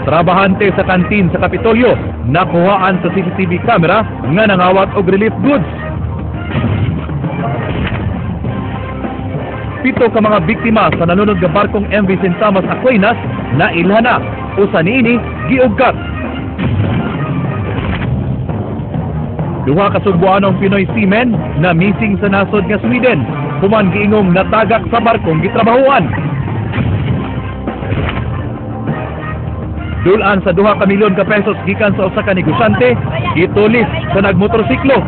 Trabahante sa kantin sa Kapitolyo, nakuhaan sa CCTV camera nga nangawat og relief goods. 7 ka mga biktima sa nalunod nga barkong MV St. Thomas Aquinas na ilhana. Usa niini giugkat. 2 ka Sugboanong Pinoy seamen na missing sa nasod nga Sweden, human giingong natagak sa barkong gitrabahuan. Dulaan sa 2 ka milyon ka pesos gikan sa usa ka negosyante, gitulis sa nagmotorsiklo.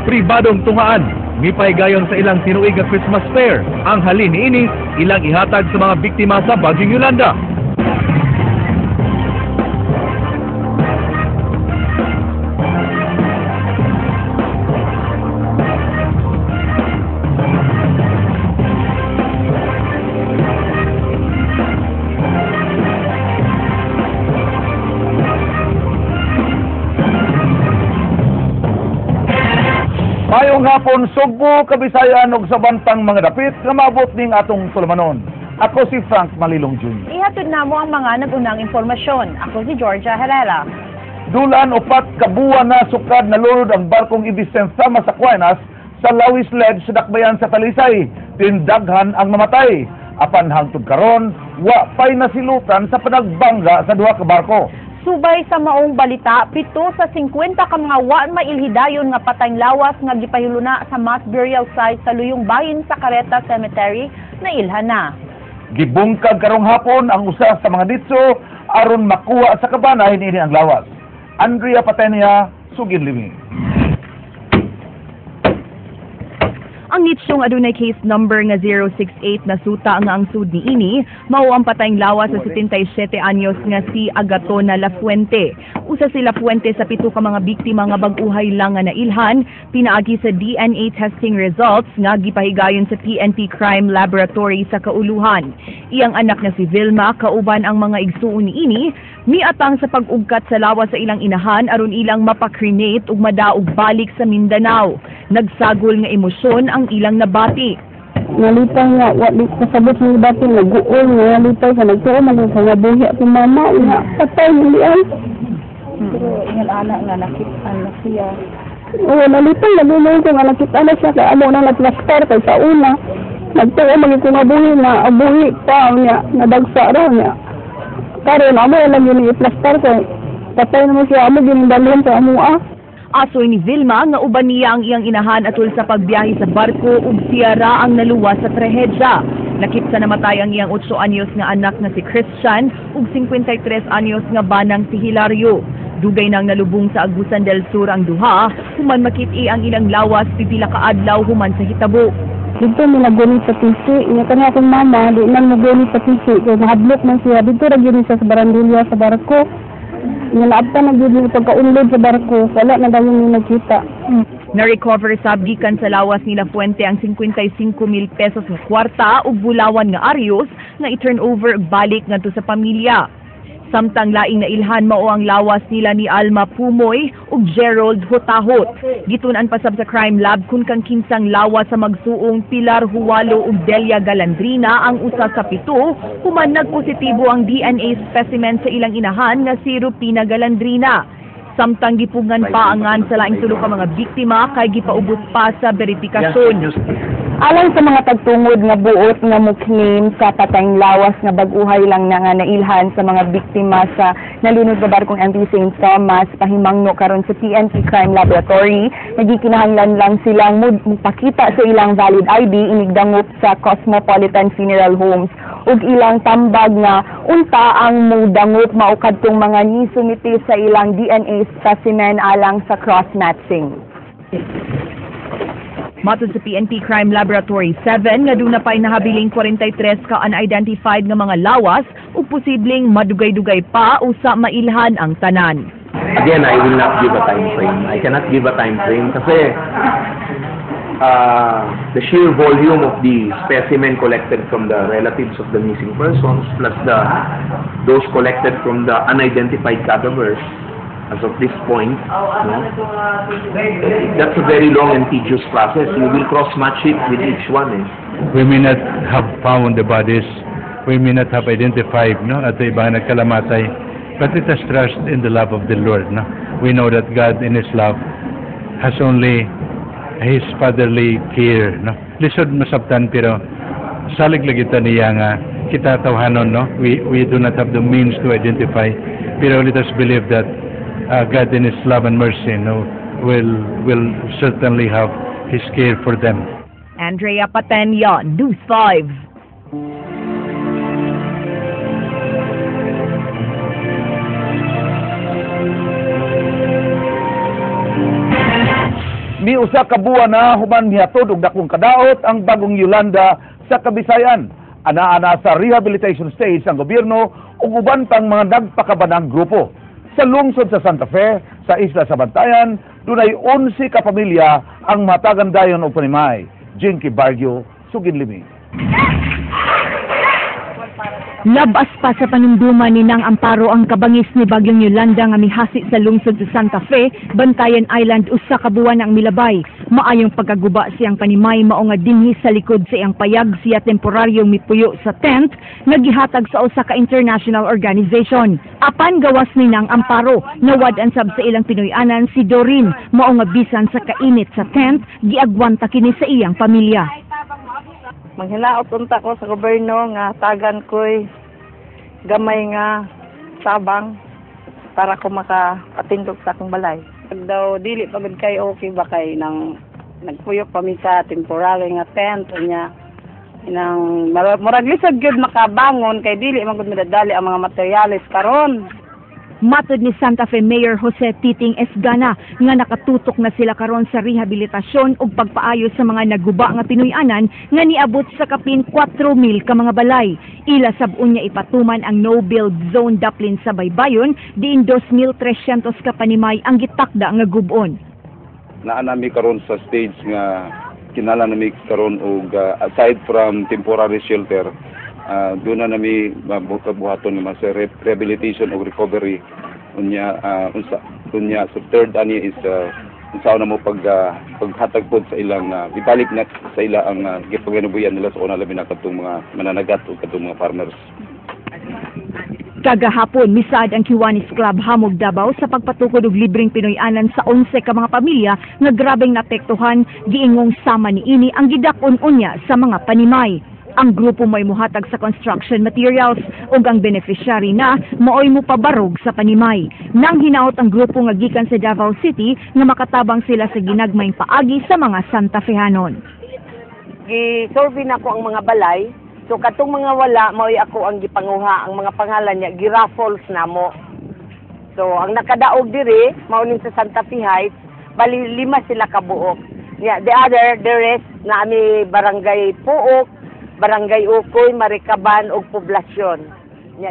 Pribadong tungaan, mipaygayon sa ilang tinuig nga Christmas fair. Ang halin niini ilang ihatag sa mga biktima sa Bagyong Yolanda. Maayong hapon, Sugbo, Kabisayan ug sa bantang mga dapit nga maabot ning atong tulumanon. Ako si Frank Malilong Jr. Ihatod namo ang mga nag-unang impormasyon. Ako si Georgia Herrera. Dulan 4 ka buwan na sukad nalunod ang barkong MV St. Thomas Aquinas sa Lawis Ledge sa Dakbayan sa Talisay. Tindaghan ang namatay. Apan hangtod karon, wa pay nasilutan sa panagbangga sa duha ka barko. Subay sa maong balita, 7 sa 50 ka mga wa mailhidayon nga patayng lawas nga gipahiluna sa mass burial site sa Luyong Bahin sa Carreta Cemetery na ilhan na. Gibungkag karong hapon ang usa sa mga ditso aron makuha sa kabana niini ang lawas. Andrea Patenia, Sugin Limi. Ang nitsyong adunay case number nga 068 na suta nga ang sud niini, mao ang patayng lawas sa 77 anyos nga si Agatona Lafuente. Usa si Lafuente sa 7 ka mga biktima nga bag-uhay lang nga nailhan, pinaagi sa DNA testing results nga gipahigayon sa PNP Crime Laboratory sa Kauluhan. Iyang anak na si Vilma, kauban ang mga igsuon niini, miatang sa pag-ugkat sa lawas sa ilang inahan aron ilang mapakremate ug madaog balik sa Mindanao. Nagsagol nga emosyon ang ilang nabati. Nalipay nga, wali kasabot ng dati, naguol nga, nalipay sa nagtuo, malipay nga buhi at mama, nga, patay, naliay. Pero ingal anak nga nakitaan na siya. Oo, nalipay, nalulong ko nga nakitaan na siya, kaya amo na nagplastar kay sa una. Nagtuo, maging ko nga buhi na, buhi pa, niya, nadagsa raw niya. Karon, amo lang yun i-plastar kay patay naman siya, amo ginindalhin sa amo ah. Asoy ni Vilma nga uban niya ang iyang inahan atol sa pagbiyahe sa barko ug siya ra ang naluwas sa trahedya. Lakip sa namatay ang iyang 8 anyos nga anak nga si Christian ug 53 anyos nga banang si Hilario. Dugay nang nalubong sa Agusan del Sur ang duha, human makit-i ang ilang lawas pipila ka adlaw human sa hitabo. Dito mi nagunit sa tisi, inya kani akong mama, di man mogunit sa tisi, kay nahadlok man siya. Dito ra gyud siya sa barandilya sa barko. Inya naabtan na gyud ni pagkaunlod sa barko, wala na dayon ni nagkita. Na-recover sab gikan sa lawas ni Lafuente ang 55,000 pesos nga kwarta ug bulawan nga arios nga i-turn over ug balik ngadto sa pamilya. Samtang laing nailhan mao ang lawas nila ni Alma Pumoy ug Gerald Hotahot. Gitun-an pasab sa crime lab kun kang kinsang lawas sa magsuong Pilar Huwalo ug Delia Galandrina ang usa sa 7, human nagpositibo ang DNA specimen sa ilang inahan nga si Rupina Galandrina. Samtang gipungan pa angan sa laing tulo ka mga biktima kay gipaubos pa sa verifikasyon. Alang sa mga tagtungod nga buot nga mo-claim sa patayng lawas nga bag-uhay lang na nga nailhan sa mga biktima sa nalunod nga barkong MV St. Thomas pahimangno karon sa PNP Crime Laboratory, nagikinahanglan lang silang mupakita sa ilang valid ID inigdangop sa Cosmopolitan Funeral Homes ug ilang tambag nga unta ang mudangop mao kadtong mga nisumite sa ilang DNA specimen alang sa cross-matching. Matod sa PNP Crime Laboratory 7, nga duna pa'y nahabiling 43 ka unidentified nga mga lawas ug posibleng madugay-dugay pa usa mailhan ang tanan. Again, I will not give a time frame. I cannot give a time frame kasi the sheer volume of the specimen collected from the relatives of the missing persons plus those collected from the unidentified cadavers as of this point, no? That's a very long and tedious process. You will cross-match it with each one. We may not have found the bodies We may not have identified, no, at iba nagkalamatay, but let us trust in the love of the Lord, no. We know that God in His love has only His fatherly care, no. Lisod masabtan, pero salig lagi ta niya nga kita tawhanon, no. We do not have the means to identify, pero let us believe that God in His love and mercy, no, will certainly have His care for them. Andrea Patenya, News 5. Miusa ka buwan na human mihatod og dakong kadaot ang bagong Yolanda sa Kabisayan. Ana-ana sa rehabilitation stage ang gobyerno ug uban pang mga nagpakabanang grupo. Sa lungsod sa Santa Fe, sa isla sa Bantayan, dunay 11 ka pamilya ang matagan dayon og panimay. Jinky Barrio, Sugin Limi. Labas pa sa panumduman ni Nang Amparo ang kabangis ni Bagyong Yolanda nga mihasi sa lungsod sa Santa Fe, Bantayan Island, usa ka buwan ang milabay. Maayong pagkaguba siyang panimay, mao nga dinhi sa likod sa iyang payag siya temporaryong mipuyo sa tent nga gihatag sa usa ka international organization. Apan gawas ni Nang Amparo, nawad-an sab sa ilang Pinoy-anan si Doreen, mao nga bisan sa kainit sa tent, giagwanta kini sa iyang pamilya. Manghinaot unta ko sa gobyerno nga tagan ko'y gamay nga tabang para ko makapatindog sa akong balay. Pag daw dili pa gud kay okay ba kay nang nagpuyok pa mi sa temporary nga tent unya inang murag lisod gyud makabangon kay dili man gud madadali ang mga materyales karon. Matod ni Santa Fe Mayor Jose Titing Esgana nga nakatutok na sila karon sa rehabilitasyon ug pagpaayo sa mga naguba nga Pinoy-anan nga niabot sa kapin 4,000 ka mga balay. Ila sab unya ipatuman ang no-build zone daplin sa baybayon diin 2,300 ka panimay ang gitakda nga gub-on. Naa nami karon sa stage nga kinahanglan nami karon og aside from temporary shelter, doon na nami buhaton nga sa rehabilitation o recovery unya, unsa unya sa third ani is unsa na mo paghatag pod sa ilang, ibalik na sa ila ang gipanginabuhian nila sa una, labi na kadtong mga mananagat o kadtong mga farmers. Kagahapon, misaad ang Kiwanis Club Hamog Davao sa pagpatukod og libreng Pinoy-anan sa 11 ka mga pamilya nga grabeng naapektuhan, giingong sama niini ang gidak-on unya sa mga panimay. Ang grupo mo'y muhatag sa construction materials ug ang beneficiary na maoy mopabarog sa panimay. Nang hinaot ang grupo nga gikan sa Davao City nga makatabang sila sa ginagmayng paagi sa mga Santa Fehanon. Gi-survey na ko ang mga balay. So katong mga wala, mao'y ako ang gipanguha ang mga pangalan niya, gi-raffles namo. So ang nakadaog diri mao ning sa Santa Fe Heights, bali 5 sila kabuok. Nya the other, the rest na ami barangay Puok, Barangay Ukoy, Maricaban ug Poblasyon. Nya.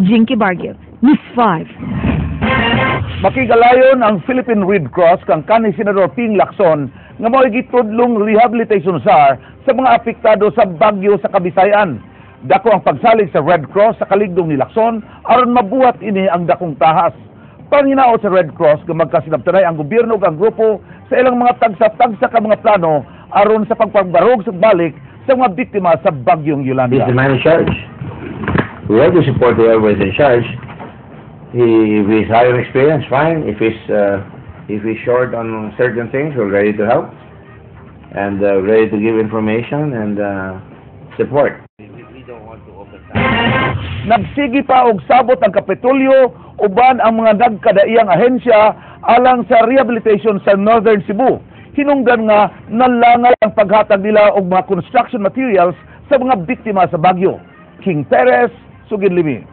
Jinky Barrio, News 5. Makigalayon ang Philippine Red Cross kang kanhi Senador Ping Lacson nga mao'y gitudlong rehabilitation czar sa mga apektado sa bagyo sa Kabisayan. Dako ang pagsalig sa Red Cross sa kaligdong ni Lacson aron mabuhat ini ang dakong tahas. Panghinaot sa Red Cross nga magkasinabtanay ang gobyerno ug ang grupo sa ilang mga tagsa-tagsa ka mga plano aron sa pagpagbarog sa balik sa mga biktima sa bagyong Yolanda. He's the man in charge. We have to support whoever is in charge. If he's higher experience, fine. If he's short on certain things, we're ready to help and ready to give information and support. Nagsigi pa og sabot ang Kapitolyo uban ang mga nagkadaiyang ahensya alang sa rehabilitation sa Northern Cebu. Hinungdan nga nalangal ang paghatag nila og mga construction materials sa mga biktima sa bagyo. King Perez, Sugid Limi.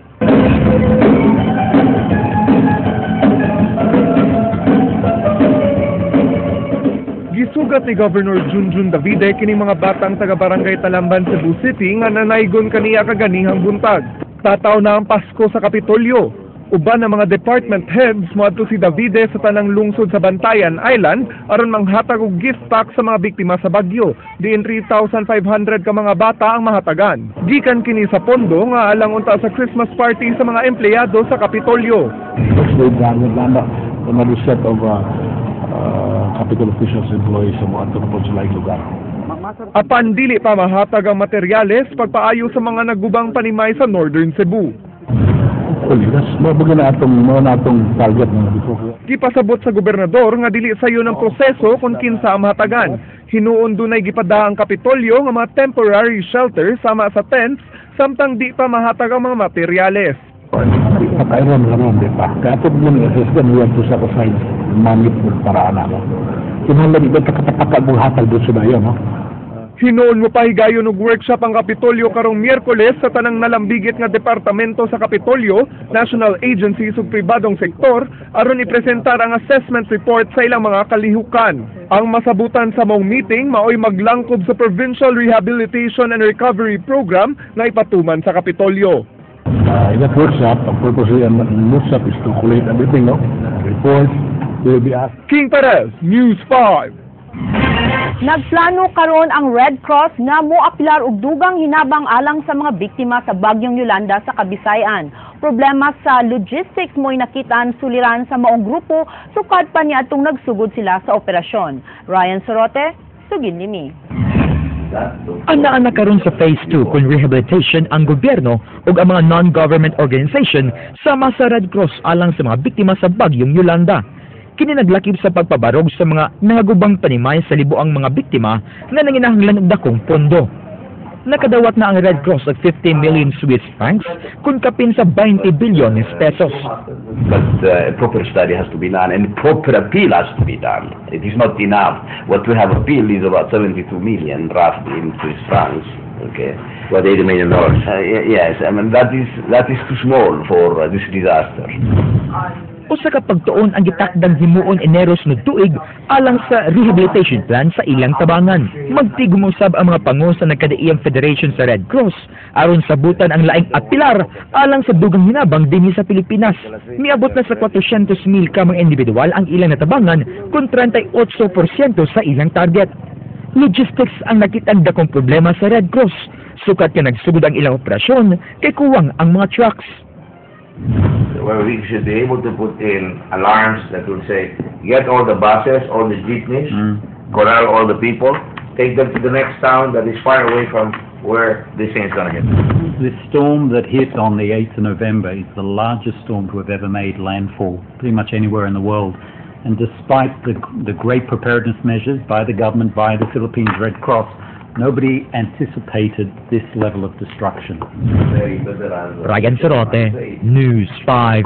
Gisugat ni Governor Junjun Davide kining mga batang taga Barangay Talamban, Cebu City nga nanaygon kaniya kaganihang buntag. Tataw na ang Pasko sa Kapitolyo. Uban ang mga department heads, moadto si Davide sa tanang lungsod sa Bantayan Island aron manghatag og gift pack sa mga biktima sa bagyo. Diin 3,500 ka mga bata ang mahatagan. Gikan kini sa pondo nga alang unta sa Christmas party sa mga empleyado sa Kapitolyo. Another set of Capitol officials, employees sa mga na po sa lugar. Apan dili pa mahatag ang materyales pagpaayo sa mga nagubang panimay sa Northern Cebu. Hopefully, that's mao na atong target na before. Gipasabot sa gobernador nga dili sayo ng proseso kung kinsa ang mahatagan. Hinuon dunay gipada ang Kapitolyo nga mga temporary shelter sama sa tents samtang di pa mahatag ang mga materyales. Di pa kailan lang, di pa. Kaya ito mo ni SSD, we have to set aside money for para ana, no? Kinahanglan iba takatapaka mong hatag doon sa dayon, no? Hinuon mo pahigayon og workshop ang Kapitolyo karong Miyerkules sa tanang nalambigit nga departamento sa Kapitolyo, national agencies ug pribadong sektor aron ipresentar ang assessment report sa ilang mga kalihukan. Ang masabutan sa maong meeting maoy maglangkob sa Provincial Rehabilitation and Recovery Program nga ipatuman sa Kapitolyo. In that workshop, ang purpose ng workshop is to collate everything, no? Reports, they will be asked. King Perez, News 5. Nagplano karon ang Red Cross nga moapilar og dugang hinabang alang sa mga biktima sa bagyong Yolanda sa Kabisayan. Problema sa logistics mo'y nakitaan suliran sa maong grupo sukad pa niadtong nagsugod sila sa operasyon. Ryan Sorote, sugid nimi. Anaa na karon sa phase 2 kun rehabilitation ang gobyerno ug ang mga non-government organization sama sa Red Cross alang sa mga biktima sa bagyong Yolanda. Kini naglakip sa pagpabarog sa mga nangagubang panimay sa libuang mga biktima nga nanginahanglan og dakong pondo. Nakadawat na ang Red Cross og 50 million Swiss francs kung kapin sa 20 bilyones pesos. But a proper study has to be done and proper appeal has to be done. It is not enough. What we have appealed is about 72 million roughly in Swiss francs. Okay. What, $80 million? Yes, I mean that is too small for this disaster. Usa ka pagtuon ang gitakdang himuon Enero sunod tuig alang sa rehabilitation plan sa ilang tabangan. Magtigom usab ang mga pango sa nagkadaiyang Federation sa Red Cross aron sabutan ang laing apilar alang sa dugang hinabang dinhi sa Pilipinas. Miabot na sa 400 mil ka mga individual ang ilang natabangan kun 38% sa ilang target. Logistics ang nakitang dakong problema sa Red Cross. Sukad nga nagsugod ang ilang operasyon kay kuwang ang mga trucks. Where we should be able to put in alarms that will say, get all the buses, all the jeepneys, corral all the people, take them to the next town that is far away from where this thing is going to hit. The storm that hit on the 8th of November is the largest storm to have ever made landfall pretty much anywhere in the world. And despite the great preparedness measures by the government, by the Philippines Red Cross, nobody anticipated this level of destruction. Ryan Sorote, News 5.